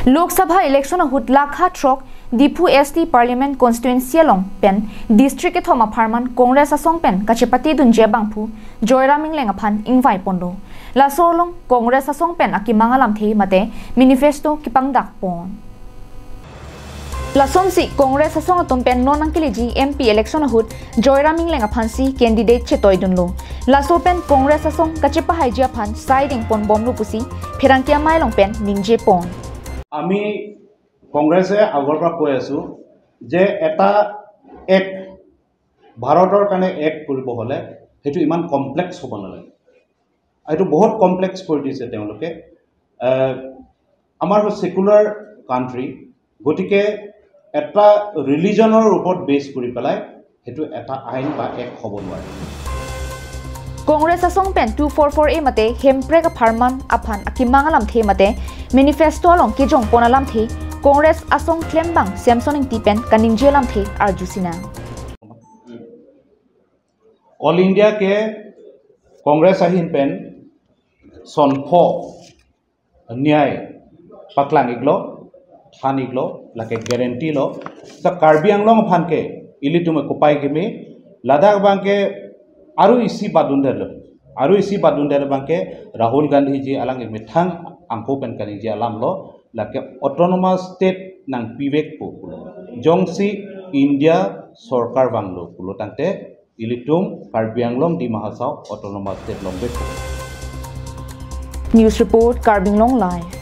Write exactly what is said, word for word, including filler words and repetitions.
Lok Sabha election ahut lakha throk Diphu S T Parliament Constituency along pen district kethom apharman Congress asong pen kachepatedunji abangphu Joyram Engleng aphan ingvaiponlo. Laso along Congress asong pen akemang alamthe mate manifesto kepangdakpon. Lasonsi Congress asong atum pen non nangkeleji M P election ahut Joyram Engleng aphansi candidate chetoidunlo. Laso pen Congress asong kachepahaiji aphan saidengponbomlo pusi pherangke amei along pen ningjepon. আমি কংগ্ৰেছে আগৰ পৰা কৈ আছো যে এটা এক্ট, ভাৰতৰ কাৰণে এক্ট কৰিব হ'লে সেইটো ইমান কমপ্লেক্স হ'ব নালাগে। এইটো বহুত কমপ্লেক্স কৰি দিছে তেওঁলোকে। আহ, আমাৰ ছেকুলাৰ কাণ্ট্ৰি, গতিকে এটা ৰিলিজনৰ ওপৰত বেছ কৰি পেলাই সেইটো এটা আইন বা এক্ট হ'ব নোৱাৰে। Congress asong pen two four four A mate Hemprek apharman aphan akemang alamthe mate manifesto along kejongpon alamthe Congress asong klembang Samson Ingti pen kaningje alamthe arjusinang. All India ke Congress ahin pen sonpho nyai paklang iklo, than iklo, lake guarantee lo. Sa Karbi Anglong aphan ke ilitum kopai keme, ladak abang ke aru isi badun derlo. Aru isi badun der abang ke Rahul Gandhi ji alang methang angko pen kaningje alam lo, lake autonomous state nangpivekpo pulo. Jongsi India sorkar vanglo pulo tangte ilitum Karbi Anglong Dima Hasao autonomous state longvekpo. News report, Karbi Anglong Live.